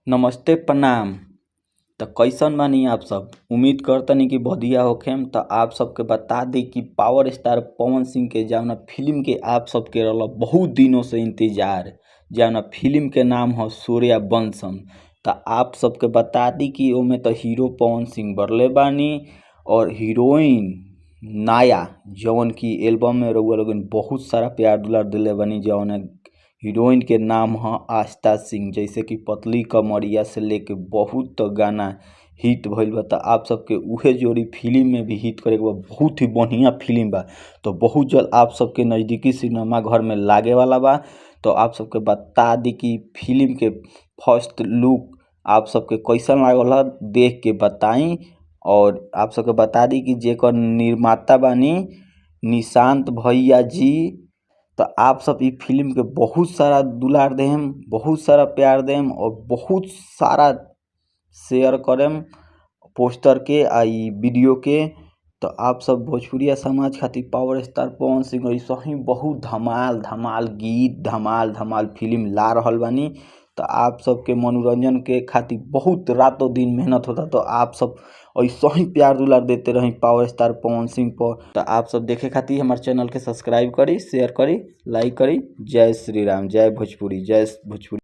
नमस्ते प्रणाम। त कैसन बानी आप सब? उम्मीद करतनी कि बढ़िया होखेम। त आप सबके बता दी कि पावर स्टार पवन सिंह के जवना फिल्म के आप सबके रहल बहुत दिनों से इंतजार, जवना फिल्म के नाम ह सूर्यवंशम। त आप सबके बता दी कि ओमे त हीरो पवन सिंह बरले बानी और हीरोइन नाया जवन की एल्बम में रउआ लोगन बहुत सारा प्यार दुलार देले बानी, जवना हीरोइन के नाम ह आस्था सिंह। जैसे कि पतली कमरिया से लेके बहुत गाना हिट भइल बा। त आप सबके उहे जोड़ी फिल्म में भी हिट करे के बा। बहुत ही बढ़िया फिल्म बा। तो बहुत जल्द आप सबके नजदीकी सिनेमा घर में लागे वाला बा। तो आप सबके बता दी कि फिल्म के फर्स्ट लुक आप सबके कैसन लागल ह, देख के बताई। और आप सबके बता दी कि जेकर निर्माता बानी निशांत भैया जी। तो आप सब इ फिल्म के बहुत सारा दुलार देहम, बहुत सारा प्यार देहम और बहुत सारा शेयर करेम पोस्टर के आ इ वीडियो के। तो आप सब भोजपुरिया समाज खातिर पावर स्टार पवन सिंह ऐसे ही बहुत धमाल धमाल गीत, धमाल धमाल फिल्म ला रहल बानी। तो आप सबके मनोरंजन के खातिर बहुत रातों दिन मेहनत होता। तो आप सब ऐसे ही प्यार दुलार देते रही पावर स्टार पवन सिंह पर। तो आप सब देखे खातिर हमारे चैनल के सब्सक्राइब करी, शेयर करी, लाइक करी। जय श्री राम, जय भोजपुरी, जय भोजपुरी।